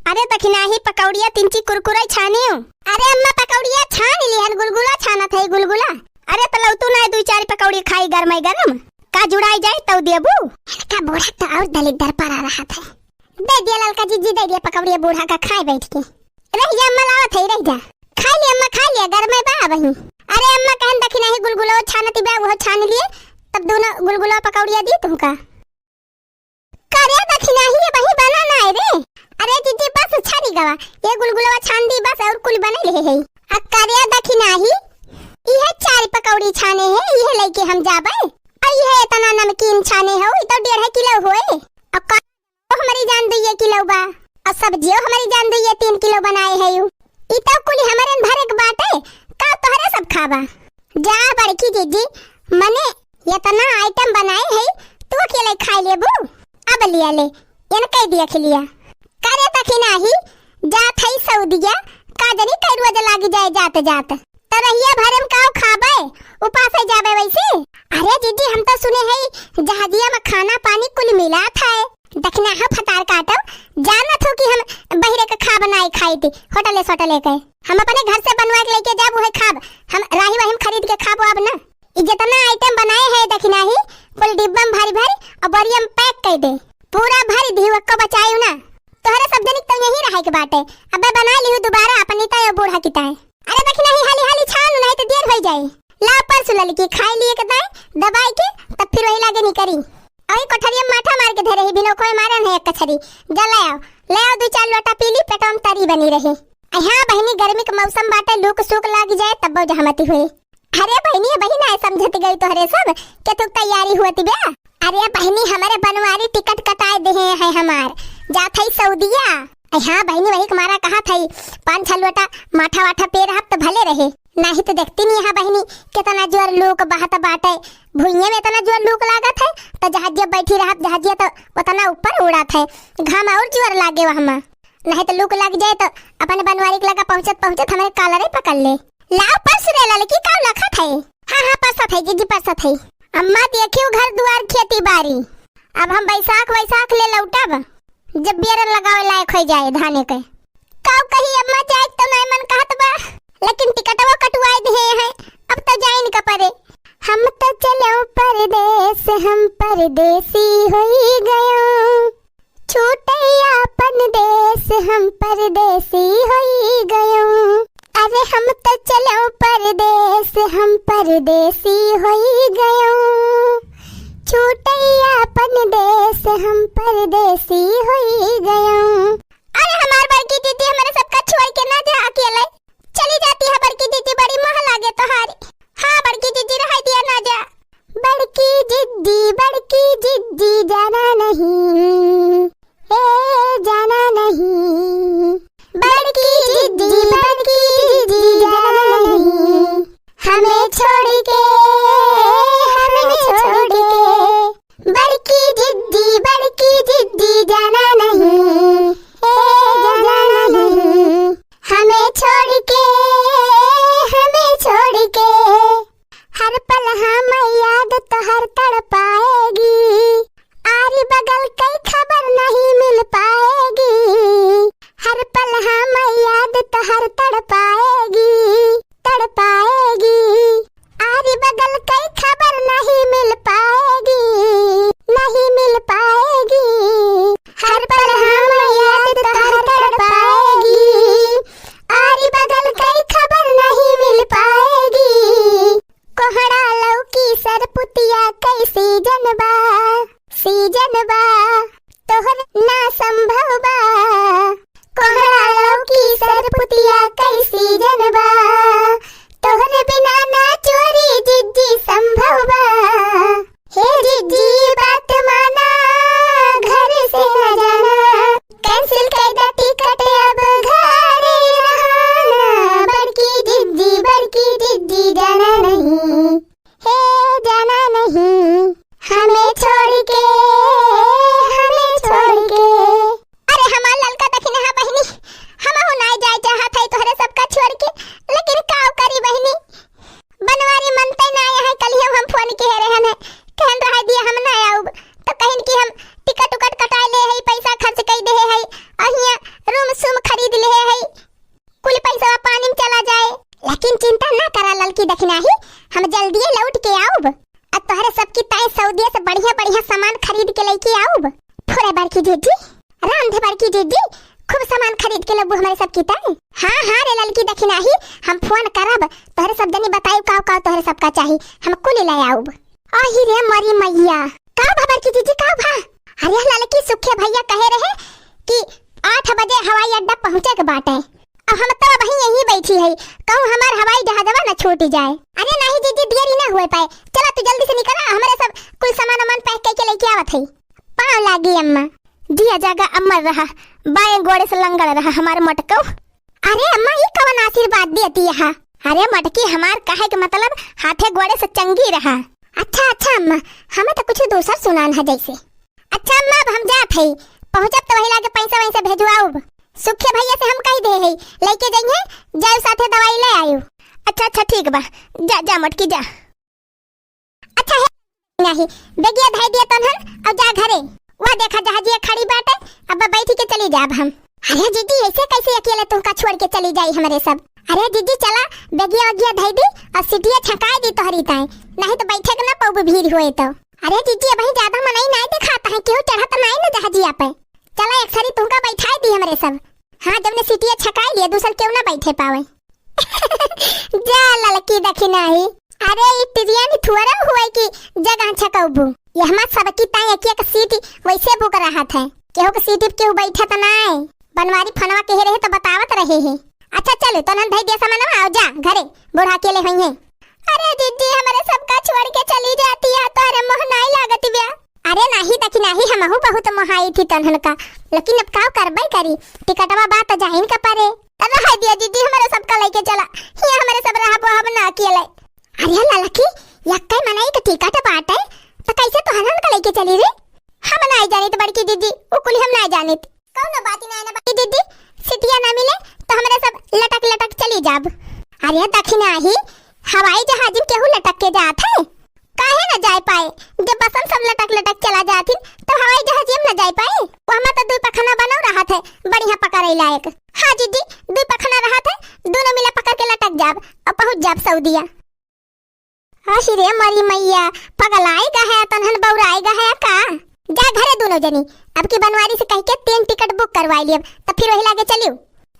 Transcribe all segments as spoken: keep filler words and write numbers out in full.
अरे दखिनाही, पकौड़िया तिनची कुरकुरे छानियो। अरे अम्मा, पकौड़िया छान लिहन, गुलगुला छानत है, गुलगुला। अरे त लौतू ना दुई चार पकौड़ी खाई गरमाई गरम, का जुड़ाई जाए तौ देबू। इनका बूढ़ा तो और दलिद्दर परा रहत है। दे दिया ललका जिज्जी, दे दिया पकौड़िया बूढ़ा का खाए बैठ के। रह जा अम्मा, लावत है, रह जा। खा लिया अम्मा, खा लिया, गरमे बा अबहीं। अरे अम्मा, कहन दखिनाही गुलगुलो छानती बा, वो छान लिए, तब दोनों गुलगुलो पकौड़िया दी तुमका। करे दखिनाही, अबहीं बना ना है रे। अरे जिज्जी, बस छानी गवा, ये गुलगुलवा छान दी बस, और कुल बने ले है। आ करे दखिनाही, इहे चार पकौड़ी छाने है, इहे लेके हम जाबे। आ इहे इतना नमकीन छाने हो, इ तो डेढ़ किलो होए। आ का ओ हमरी जान दुइये किलो बा, आ सब्जियो हमरी जान दुइये तीन किलो बनाए है यू। इ तो कुल हमरे भरे के बाटे, का तोहरे सब खाबा? जा बड़की जिज्जी, मने इतना आइटम बनाए है, तू अकेले खाए लेबू? अब लिया ले, इनके देख लिया। करे दखिनाही, जात है सऊदिया, का जनी कई रोज लागी जाए जात जात। त रहिया भरे में काव खाबे, उपासे जाबे वैसे। अरे जिज्जी, हम तो सुने है जहाजिया में खाना पानी कुल मिलात है। दखिनाहा फतार काटो, जानत हो कि हम बहिरे के खाब नाई खाई थी, होटले सोटले के। हम अपने घर से बनवा के लेके जाब, उहे खाब, हम राही वाही में खरीद के खाब अब ना। इ जितना आइटम बनाए है दखिनाही, कुल डिब्बा में भरी भरी और बोरिया में पैक कर दे। पूरा भरी दी, एक्को बचायू ना। तोहरे सब जनिक तो यहीं रहे के बाटे। अबे बना लिहू दोबारा अपनी ताई और बूढ़ा की ताई। अरे दखिनाही, हाली हाली छान, नहीं तो देर होई जाई। ला परसु ललकी खाई लिए के दाई, दबाई के, तब फिर वही लागे नहीं करी। अभी कोठरिया में माठा मार के धरे ही, बिनो कोई मारे नहीं एक कछरी। जा ले आओ, ले आओ, दो चार लोटा पी ली, पेटवा में तरी बनी रही। अ हाँ बहिनी, गर्मी के मौसम बाटे, लूक सूक लाग जाए, तब जहमती हुई। अरे बहिनी, बहिन आए समझत गई तोहरे सब, के तू तैयारी हुआ ती बे? अरे बहिनी, हमारे बनवारी टिकट कटाए देहे है हमार, जात है सऊदिया। अ हाँ बहिनी, वही के मारा कहा था, पाँच छह लोटा माठा वाठा पे रहब त भले रहे, नाही त देखती नहीं यहाँ बहिनी, कितना जोर लूक बहत बाटे, भुइये में इतना जोर लूक लागत है, त जहाजिया बैठी रहब, जहाजिया त उतना ऊपर उड़त है, घाम और जोर लागे वहमा। नहीं त लूक लग जाए त अपने बनवारी के लगा पहुँचत पहुँचत हमारे कालरे पकड़ ले। लाओ परस रे ललकी, का लखत है? हाँ, हाँ, परसत है, जिज्जी परसत है। अम्मा देखियो घर दुआर खेती बारी। अब हम बैसाख, वैसाख ले लौटब, जब बेरन लगावे लायक हो जाए धाने के। काऊ कही अम्मा, जाए तो नहीं मन कहत बा, लेकिन टिकटवा कटवाए दिए हैं, अब तो जाइन का परे। हम तो चलो परदेस, हम परदेसी होई गयो। छूटे आपन देश, हम परदेसी होई गयो। अरे हम तो चलो परदेस, हम परदेसी होई गयो। छूटे आपन देश, हम परदेसी होई गयो। अरे हमार बड़की दीदी, हमारे सबका छोड़ के ना जा अकेले। चली जाती है बड़की दीदी, बड़ी मोह लागे तोहारी। हाँ बड़की दीदी, रह दिया ना जा। बड़की जिद्दी, बड़की जिद्दी, जाना नहीं, ए, जाना नहीं। बड़की जिद्दी, बड़की जिद्दी, जाना नहीं। हमें छोड़ के, हमें छोड़ के। बड़की जिद्दी, बड़की जिद्दी, जाना नहीं। के लबू हमरे सब की ताई? हाँ, हाँ रे ललकी दखिनाही, हम फोन करब, तोहरे सब जनी बताइब काव काव तोहरे सबका चाही, हम कुल ले आउब। अहि रे मोरी मैया, का भा बड़की जीजी, का भा? अरे ललकी सुखे भैया कहे रहे कि आठ बजे हवाई अड्डा पहुँचे के बाटे। अब हम तो अबहीं यहीं बैठी है, कहूँ हमार हवाई जहाजवा न छूट जाए। अरे नाही जीजी, देरी ना हुए पाए, चला तू जल्दी से निकला, हमरे सब कुल सामान वामान पैक करके लेके आवत है। पाँव लागी अम्मा। जिया जागा अमर रहा, बाएं गोड़े से लंगड़ रहा हमार मटकऊ। अरे अम्मा, ई कवन आशीर्वाद देती है? अरे मटकी हमार, कहे के मतलब हाथे गोड़े से चंगी रहा। अच्छा, अच्छा अम्मा, हमें तो कुछ दूसर सुनान है जैसे। अच्छा अम्मा, अब हम जात हई, पहुँचब तो वही लागे पैसा वैसा भेजवाउब। सुखे भैया से हम कह दे हई, लेके जइहे, जाउ साथे दवाई ले आयु। अच्छा, अच्छा, ठीक बा, जा, जा मटकी जा। अच्छा हे, नाही, बेगिया धई दिया तनहन, अब जा घरे। वह देखा जहाजिया खड़ी बाटे, अब बैठी के चली जाब हम। अरे जीजी, ऐसे कैसे अकेले तुमका छोड़ के चली जाई हमरे सब? अरे जीजी, चला, बेगिया वगिया धई दी और सीटिया छकाई दी तोहरी ताई, नहीं तो बैठे के ना पौब भीड़ हुए तो। अरे जीजी, अबहीं ज्यादा मनई नाई देखात है, केहू चढ़त नाई न जहाजिया पे। चला, एक सरी तुमका बैठाई दी हमरे सब। हाँ, जब ने सीटिया छकाई लिए, दूसर केहू ना बैठे पावे। जा ललकी दखिनाही। अरे, ई टिरिया निथुअरा हुए की जगह छकौबू। यहमा सबकी ताई एक एक सीट वैसे बुक रहत है। केहू के सीट पे केहू बैठत नाय। बनवारी फनवा कहे रहे तो बतावत रहे हैं। अच्छा चलो, तनन धई दिया सामानवा, आओ जा घरे, बूढ़ा अकेले होइहे। अरे दीदी, हमरे सबका छोड़ के चली जाती है, तोहरे मोह नाई लागत ब्या। अरे नाही दखिनाही, हमहू बहुत मोहाई थी तनहन का, लेकिन अब का करबे करी, टिकटवा बा त जाहिन का परे। रह दिया जीजी, हमरे सबका लेके चला, ये हमरे सब रहबो, हम ना अकेले। अरे ललकी, यक्के मनई के टिकट बाटे, त कैसे तोहनन का लेके चली रे? हम नाई जानित बड़की दीदी, उ कुली हम नाई जानित। कौनो बात नाई ना बड़की दीदी, सिटिया ना मिले त हमरे सब लटक लटक चली जाब। अरे दखिनाही, हवाई जहाज में केहू लटक के जात है? काहे ना जाए पाए? जब बसन सब लटक लटक चला जाथिन, तब हवाई जहाज में ना जाए पाए? वहमा तो दुई पखना बनौ रहत है, बढ़िया पकड़े लायक। हाँ जीजी, दुई पखना रहत है, दोनों मिला पकड़ के लटक जाब और पहुँच जाब सऊदिया। अहि रे मरी मैया, पगलाए गा है, तनहन बौराए गा है का? जा घरे दोनों जनी, अब की बनवारी से कह के तीन टिकट बुक करवाई लियब, तब फिर वही लागे चलियो।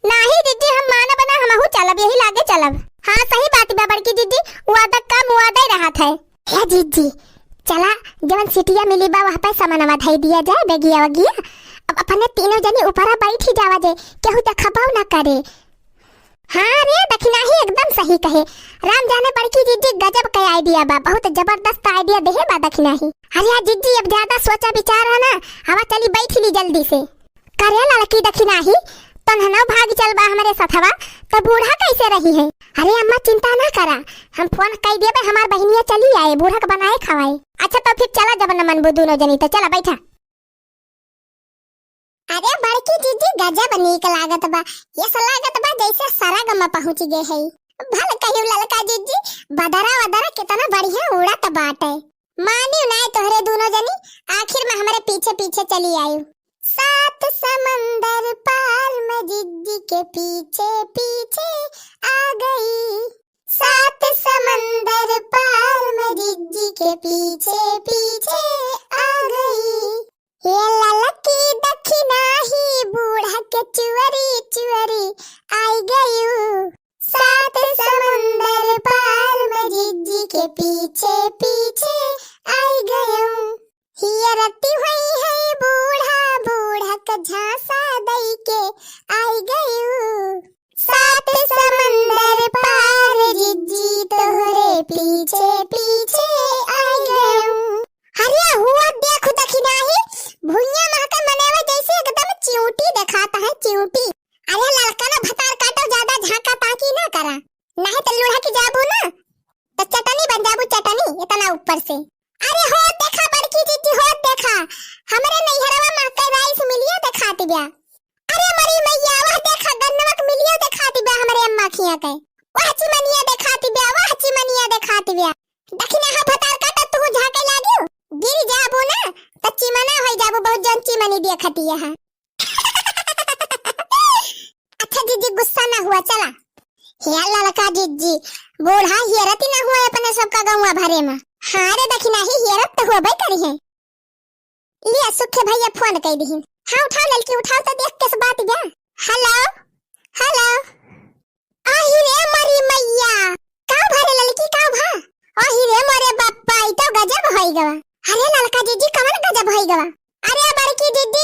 नाही जीजी, हम मानब ना, हमहू चलब, यही लागे चलब। हाँ, सही बात बा बड़की जीजी, वादा का मुआदा ही रहत है। हे जीजी, चला, जवन सिटिया मिली बा, वह पे सामानवा धई दिया जाए, बेगिया वगिया। अब अपने तीनों जनी ऊपरा बैठी जावा जे, केहू देखबो ना करे। हाँ रे दखिनाही, एकदम सही कहे। राम जाने बड़की जीजी, गजब के आइडिया बा, बहुत जबरदस्त आइडिया देहे बा दखिनाही। अरे यार जीजी, अब ज्यादा सोचा विचार है ना, हवा चली बैठ ली जल्दी से। करे ललकी दखिनाही, तनहनो भाग चल बा हमरे सथवा, तो बूढ़ा कैसे रही है? अरे अम्मा चिंता ना करा, हम फोन कई देबे, हमार बहिनिया चली आए, बूढ़ा के बनाए खवाए। अच्छा तो फिर चला, जब न मनबू दोनों जनी तो चला बैठा। अरे बड़की जीजी, गजब नीक लागत बा, ऐसा लागत बा जैसे सरग में पहुँच गए है। भल कहियो ललका जीजी, बदरा वदरा कितना बढ़िया उड़त बाटे। मानियो नाय तोहरे दोनों जनी, आखिर में हमरे पीछे पीछे चली आयु। सात समंदर पार में जिज्जी के पीछे पीछे आ गई। सात समंदर पार में जिज्जी के पीछे पीछे आ गई। ये ललकी दखिनाही बूढ़ा के चुअरी चुअरी आई गयू। सात समुंदर पार में जिज्जी के पीछे पीछे आई गयूं। हियरती हुई है बूढ़ा, बूढ़ा का झांसा दई के आई गयूं। सात समुंदर पार जिज्जी तोहरे पीछे पीछे आई गयूं। अरे हुआ देख दखिनाही, भुइयां महके मनेवा जैसे एकदम चिऊटी देखात है, चिऊटी। अरे ललका ना भतार काटो, ज्यादा झांका ताकी ना करा, नहीं तो लूढ़ा की जाबू ना, तो चटनी बन जाबू चटनी, इतना ऊपर से। अरे हो देखा बड़की जीजी, हो देखा, हमरे नैहरवा महके राइस मिलिया देखात ब्या। अरे मरी मैया, वह देखा गन्नवा के मिलिया देखात ब्या हमरे अम्मा खिया के। वह चिमनिया देखात ब्या, वह चिमनिया देखात ब्या। दखिनाहा भतार काटा तू झांके लागियो, गिर जाबू ना, त चिमना होई जाबू, बहुत जन चिमनी देखती है। अच्छा जीजी, गुस्सा ना हुआ, चला। हे ललका जीजी, बूढ़ा हेरत ही ना हुआ अपने सबका गौवा भरे में। हाँ रे दखिनाही, हेरत तो होबे करी है। लिया सुखे भैया फोन कई दिहिन। हाँ उठाओ ललकी, उठाओ तो देख किस बात बा। हेलो, हेलो। आही रे मोरी मैया, का भा रे ललकी, का भा? आही रे मोरे बप्पा, ई तो गजब होइ गवा। अरे ललका जीजी, कवन गजब होइ गवा? अरे बड़की दीदी,